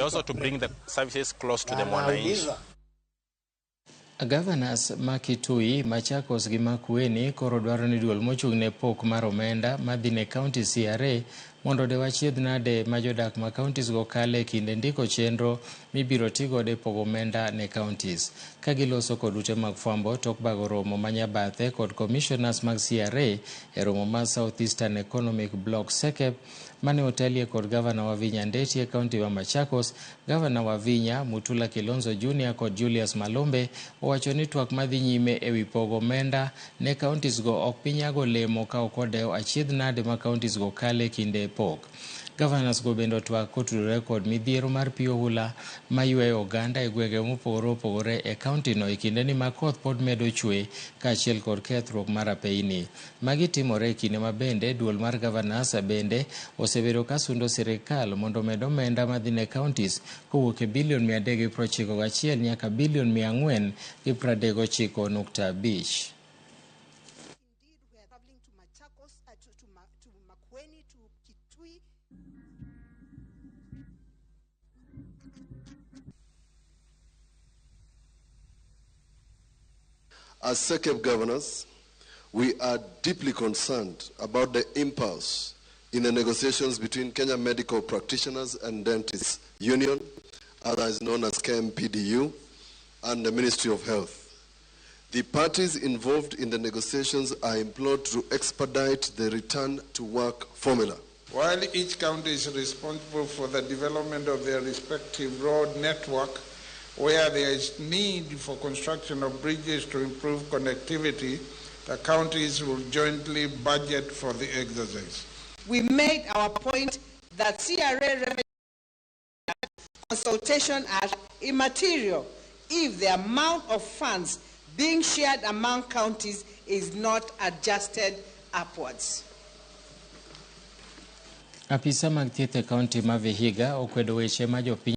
Also to bring the services close to the mwananchi. Governors ma Kitui, Machakos gi Makueni koro dwaro ni duol mochung' ne pok mar omenda madhi ne kaunti CRA mondo odew achiedh nade ma jodak ma counties go kale e kinde ndiko chenro mibiro tigodo e pogo omenda ne counties. Ka giloso kod ute mag fwambo tok bago romo ma nyabathe kod commissioners mag CRA e romo mar South Eastern Economic Bloc SECEB mane otelie kod gavana Wavinya Ndeti e kaunti ma Machakos, gavana Wavinya, Mutula Kilonzo Jr kod Julius Malombe owacho ni twak madhi nyime ewi pogo omenda ne counties go ok bi nyago olemo ka ok odew achiedh nade ma counties go kale kinde pok. Governors go bende otwak kotudore kod midhiero mar pi ohula mayweyo oganda e gwenge mopogore opogore e kaunti no e kindeni ma koth pod medo chwe kaachiel kod kethruok mar apeyni. Magi timore e kinde ma bende duol mar governors bende osebedo ka sundo sirikal mondo omed omenda madhi ne counties kowuok e bilion 391 nyaka bilion 439.5. Indeed, we are traveling to Machakos, to Makueni, to Kitui. As SECEB governors, we are deeply concerned about the impasse in the negotiations between Kenya Medical Practitioners and Dentists Union, otherwise known as KMPDU, and the Ministry of Health. The parties involved in the negotiations are implored to expedite the return to work formula. While each county is responsible for the development of their respective road network, where there is need for construction of bridges to improve connectivity, the counties will jointly budget for the exercise. We made our point that CRA revenue consultation are immaterial if the amount of funds being shared among counties is not adjusted upwards. Apisa mag thieth e kaunti ma Vihiga okwedo weche ma jopiny